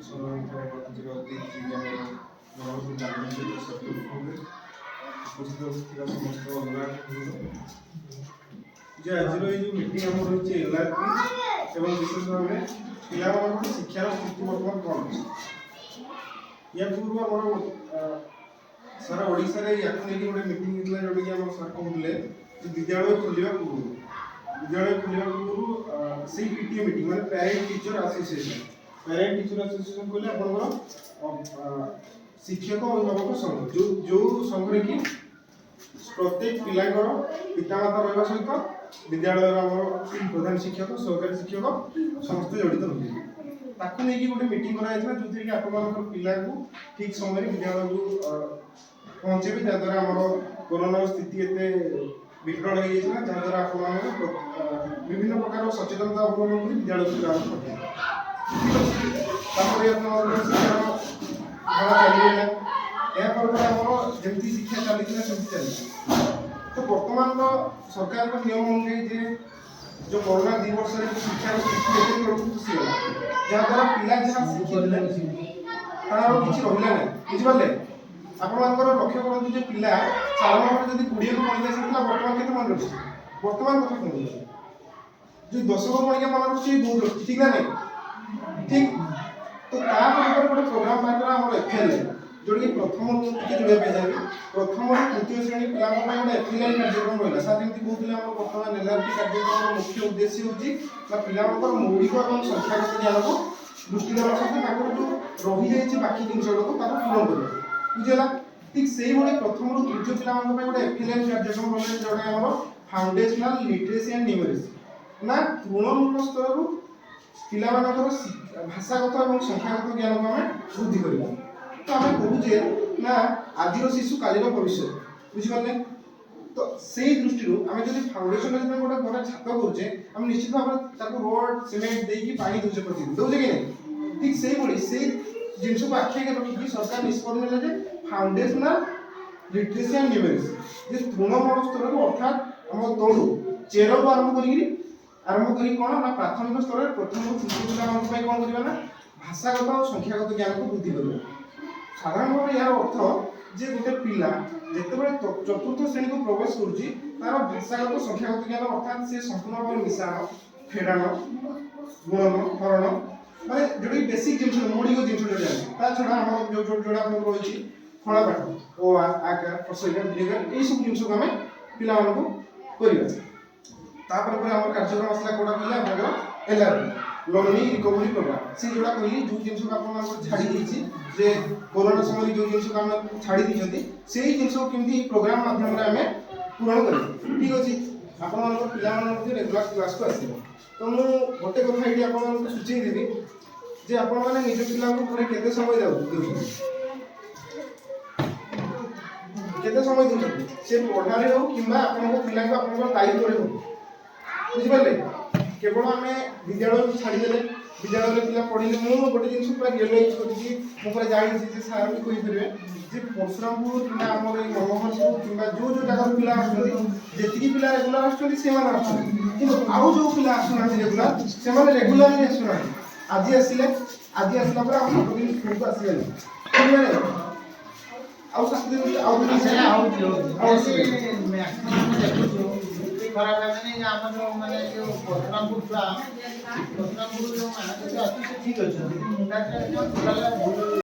ସମ୍ମାନିତ ଅତିଥି ଯିଏକି ଆମର ନବରଙ୍ଗପୁର ଗ୍ରାମ ପଞ୍ଚାୟତର ସରପଞ୍ଚ ମହୋଦୟ, ଉପସ୍ଥିତ ଥିବା ସମସ୍ତ ଅଭିଭାବକ, ଯେ ଆଜିର ଏଇ ଯେଉଁ ମିଟିଂ ଆମର ରହିଛି ଏଲ୍ଆର୍ପି ଏବଂ ବିଶେଷ ଭାବରେ ପିଲାମାନଙ୍କର ଶିକ୍ଷାର ସ୍ଥିତି ବର୍ତ୍ତମାନ କ'ଣ ଅଛି। ୟା ପୂର୍ବରୁ ଆମର ସାରା ଓଡ଼ିଶାରେ ୟାକୁ ନେଇକି ଗୋଟେ ମିଟିଂ ହେଇଥିଲା, ଯେଉଁଟାକି ଆମର ସାର୍ କହୁଥିଲେ ଯେ ବିଦ୍ୟାଳୟ ଖୋଲିବା ପୂର୍ବରୁ ସେଇ ପିଟିଏ ମିଟିଂ, ମାନେ parent teacher association. Parent teacher association କହିଲେ ଆପଣଙ୍କର ଶିକ୍ଷକ ଅଭିଭାବକ ସଂଘ, ଯୋଉ ଯୋଉ ସଂଘରେ କି ପ୍ରତ୍ୟେକ ପିଲାଙ୍କର ପିତାମାତା ରହିବା ସହିତ ବିଦ୍ୟାଳୟର ଆମର ପ୍ରଧାନ ଶିକ୍ଷକ, ସହକାରୀ ଶିକ୍ଷକ ସମସ୍ତେ ଜଡ଼ିତ ରହୁଛନ୍ତି। ତାକୁ ନେଇକି ଗୋଟେ ମିଟିଂ କରାଯାଇଥିଲା, ଯେଉଁଥିରେ କି ଆପଣମାନଙ୍କର ପିଲାକୁ ଠିକ୍ ସମୟରେ ବିଦ୍ୟାଳୟକୁ ପହଞ୍ଚେଇବେ, ଯାହାଦ୍ୱାରା ଆମର କରୋନାର ସ୍ଥିତି ଏତେ ବିକଳ ହେଇଯାଇଥିଲା, ଯାହାଦ୍ୱାରା ଆପଣମାନଙ୍କୁ ବିଭିନ୍ନ ପ୍ରକାର ସଚେତନତା ଅବଲମ୍ବନ କରି ବିଦ୍ୟାଳୟକୁ ପିଲାମାନଙ୍କୁ ପଠେଇବେ। ଠିକ୍ ଅଛି। ତାପରେ ଆପଣଙ୍କର ଶିକ୍ଷାର ଧାରା ଚାଲିଗଲା। ଏହାପରେ ପରେ ଆମର ଯେମିତି ଶିକ୍ଷା ଚାଲିଥିଲା, ସେମିତି ଚାଲିଛି। ତ ବର୍ତ୍ତମାନର ସରକାରଙ୍କ ନିୟମ ଅନୁଯାୟୀ ଯେ ଯୋଉ କରୋନା 2 ବର୍ଷରେ ଯୋଉ ଶିକ୍ଷାର ସ୍ଥିତି ଏତେ ତଳକୁ ଖସିଗଲା, ଯାହାଦ୍ୱାରା ପିଲା ଯାହା ଶିଖିଥିଲେ ତାର ଆଉ କିଛି ରହିଲା ନାହିଁ। ବୁଝିପାରିଲେ? ଆପଣମାନଙ୍କର ଲକ୍ଷ୍ୟ କରନ୍ତୁ ଯେ ପିଲା ସାଧାରଣ ଭାବରେ ଯଦି 20କୁ ଗଣିକା ଶିଖିଥିଲା, ବର୍ତ୍ତମାନ କେତେ ମନେ ରଖୁଛି? ବର୍ତ୍ତମାନ କଥା କୁହନ୍ତୁ, ଯୋଉ ଦଶକ ଗଣିକା ମନେ ରଖୁଛି, ବହୁତ ରଖୁଛି, ଠିକ ନା ନାହିଁ? ଠିକ। ତ ତାପରେ ପରେ ଗୋଟେ ପ୍ରୋଗ୍ରାମ ବାହାର କଲା ଆମର ଏଫଏଲଏନ୍, ଯୋଉଟାକି ପ୍ରଥମରୁ, ମୁଁ ଟିକେ ଯୋଡ଼ିବା ପାଇଁ ଚାହିଁବି, ପ୍ରଥମରୁ ତୃତୀୟ ଶ୍ରେଣୀ ପିଲାଙ୍କ ପାଇଁ ଗୋଟେ ଏଫଏଲଏନ୍ କାର୍ଯ୍ୟକ୍ରମ ରହିଲା। ସାର୍ ଯେମିତି କହୁଥିଲେ, ଆମର ବର୍ତ୍ତମାନ ଏଲ୍ଆର୍ପି କାର୍ଯ୍ୟକ୍ରମର ମୁଖ୍ୟ ଉଦ୍ଦେଶ୍ୟ ହେଉଛି ନା ପିଲାମାନଙ୍କର ମୌଳିକ ଏବଂ ସଂଖ୍ୟାଗତ ଜ୍ଞାନକୁ ଦୃଷ୍ଟି ଦେବା ସହିତ ତାଙ୍କର ଯୋଉ ରହିଯାଇଛି ବାକି ଜିନିଷ ଗୁଡ଼ାକୁ, ତାକୁ ପୂରଣ କରିବା। ବୁଝିହେଲା? ଠିକ ସେଇଭଳି ପ୍ରଥମରୁ ତୃତୀୟ ପିଲାମାନଙ୍କ ପାଇଁ ଗୋଟେ ଏଫଏଲଏନ୍ କାର୍ଯ୍ୟକ୍ରମ ରହିଲା, ଯୋଉଟା ଆମର ଫାଉଣ୍ଡେସନାଲ ଲିଟରେସି ଆଣ୍ଡ ନ୍ୟୁମେରେସି, ନା ତୃଣମୂଳ ସ୍ତରରୁ ପିଲାମାନଙ୍କର ଭାଷାଗତ ଏବଂ ସଂଖ୍ୟାଗତ ଜ୍ଞାନକୁ ଆମେ ବୃଦ୍ଧି କରିବା। ତ ଆମେ କହୁଛେ ନା ଆଜିର ଶିଶୁ କାଲିର ଭବିଷ୍ୟତ। ବୁଝିପାରିଲେ? ତ ସେଇ ଦୃଷ୍ଟିରୁ ଆମେ ଯଦି ଫାଉଣ୍ଡେସନ, ଯଦି ଗୋଟେ ଘରେ ଛାତ କରୁଛେ, ଆମେ ନିଶ୍ଚିତ ଭାବରେ ତାକୁ ରୋଡ ସିମେଣ୍ଟ ଦେଇକି ପାଣି ଦଉଛେ ପ୍ରତିଦିନ, ଦଉଛେ କି ନାହିଁ? ଠିକ ସେଇଭଳି ସେଇ ଜିନିଷକୁ ଆଖି ଆଗରେ ରଖିକି ସରକାର ନିଷ୍ପତ୍ତି ନେଲେ ଯେ ଫାଉଣ୍ଡେସନାଲ ଲିଟରେସି ଆଣ୍ଡ ନ୍ୟୁମେରେସି, ଯେ ତୃଣମୂଳ ସ୍ତରରୁ, ଅର୍ଥାତ୍ ଆମ ତଳୁ ଚେରରୁ ଆରମ୍ଭ କରିକି କ'ଣ ନା ପ୍ରାଥମିକ ସ୍ତରରେ ପ୍ରଥମରୁ ତୃତୀୟ ପିଲାମାନଙ୍କ ପାଇଁ କ'ଣ କରିବା ନା ଭାଷାଗତ ଆଉ ସଂଖ୍ୟାଗତ ଜ୍ଞାନକୁ ବୃଦ୍ଧି କରିବା। ସାଧାରଣ ଭାବରେ ଏହାର ଅର୍ଥ ଯେ ଗୋଟେ ପିଲା ଯେତେବେଳେ ଚତୁର୍ଥ ଶ୍ରେଣୀକୁ ପ୍ରବେଶ କରୁଛି, ତାର ଭାଷାଗତ ସଂଖ୍ୟାଗତ ଜ୍ଞାନ, ଅର୍ଥାତ୍ ସେ ସମ୍ପୂର୍ଣ୍ଣ ଭାବରେ ମିଶାଣ, ଫେଡ଼ାଣ, ଗୁଣନ, ହରଣ, ମାନେ ଯୋଉଟାକି ବେସିକ୍ ଜିନିଷ, ମୌଳିକ ଜିନିଷ ଯୋଉଟା ଜାଣିଛି। ତା ଛଡ଼ା ଆମର ଯୋଉ ଯୋଉ ଯୋଉଟା ଆପଣଙ୍କର ରହିଛି ଫଳା ପାଠ, ଓ ଆ, ଆକାର, ହ୍ରସ୍ୱ ଈକାର, ଦୀର୍ଘ ଈକାର, ଏଇସବୁ ଜିନିଷକୁ ଆମେ ପିଲାମାନଙ୍କୁ କରିବା। ତାପରେ ପରେ ଆମର କାର୍ଯ୍ୟକ୍ରମ ଆସିଲା, କୋଉଟା କହିଲେ ଆପଣଙ୍କର ଏଲ୍ଆର୍ପି, ଲର୍ଣ୍ଣିଂ ରିକଭରି ପ୍ରୋଗ୍ରାମ। ସେ ଯୋଉଟା କହିଲି, ଯୋଉ ଜିନିଷକୁ ଆପଣମାନଙ୍କର ଛାଡ଼ି ଦେଇଛି, ଯେ କରୋନା ସମୟରେ ଯୋଉ ଜିନିଷକୁ ଆମେ ଛାଡ଼ି ଦେଇଛନ୍ତି, ସେଇ ଜିନିଷକୁ କେମିତି ଏଇ ପ୍ରୋଗ୍ରାମ ମାଧ୍ୟମରେ ଆମେ ପୂରଣ କରିବା। ଠିକ୍ ଅଛି। ଆପଣମାନଙ୍କର ପିଲାମାନେ ମଧ୍ୟ ରେଗୁଲାର କ୍ଲାସକୁ ଆସିବ। ତ ମୁଁ ଗୋଟେ କଥା ଏଇଠି ଆପଣମାନଙ୍କୁ ସୂଚେଇ ଦେବି ଯେ ଆପଣମାନେ ନିଜ ପିଲାଙ୍କୁ ଘରେ କେତେ ସମୟ ଦେଉଛନ୍ତି? କେତେ ସମୟ ଦେଉଛନ୍ତି? ସେ ପଢ଼ାରେ ହଉ କିମ୍ବା ଆପଣଙ୍କ ପିଲାଙ୍କୁ ଆପଣଙ୍କ ଦାୟିତ୍ୱରେ ହଉ। ବୁଝିପାରିଲେ? କେବଳ ଆମେ ବିଦ୍ୟାଳୟକୁ ଛାଡ଼ିଦେଲେ, ବିଦ୍ୟାଳୟରେ ପିଲା ପଢ଼ିଲେ, ମୁଁ ଗୋଟେ ଜିନିଷ ପୁରା ରିଅଲାଇଜ୍ କରିଛି, ମୁଁ ପୁରା ଜାଣିଛି ଯେ ସାର୍ ବି କହିପାରିବେ ଯେ ପରଶୁରାମପୁର କିମ୍ବା ଆମର ଏଇ ମନୋହରପୁର କିମ୍ବା ଯୋଉ ଯୋଉ ଜାଗାରୁ ପିଲା ଆସୁଛନ୍ତି, ଯେତିକି ପିଲା ରେଗୁଲାର ଆସୁଛନ୍ତି ସେମାନେ ଆସୁଛନ୍ତି, କିନ୍ତୁ ଆଉ ଯୋଉ ପିଲା ଆସୁନାହାନ୍ତି ରେଗୁଲାର, ସେମାନେ ରେଗୁଲାରଲି ଆସୁନାହାନ୍ତି। ଆଜି ଆସିଲେ, ଆଜି ଆସିଲା ପରେ ଆଉ 7 ଦିନ ସ୍କୁଲକୁ ଆସିବେନି। ବୁଝିପାରିଲେ? ଆଉ 7 ଦିନ, ଆଉ ଦିନ ସେଟା ହଉଛି, ହଉଛି। ଆଉ ଆସିବେନି। ମ୍ୟାକ୍ସିମମ୍ ଆମେ ଦେଖୁଛୁ, ଖରାପ ଭାବେନି ଯେ ଆମର ଯୋଉ ମାନେ ଯୋଉ ପରଶୁରାମପୁର ଛୁଆ, ପରଶୁରାମପୁର ଯୋଉ ମାନଙ୍କ ଛୁଆ ଆସୁଛନ୍ତି, ସେ ଠିକ୍ ଅଛନ୍ତି, କିନ୍ତୁ ମୁଣ୍ଡା ଛୁଆ ଯୋଉ ଟୋଟାଲ ଭୁଲ।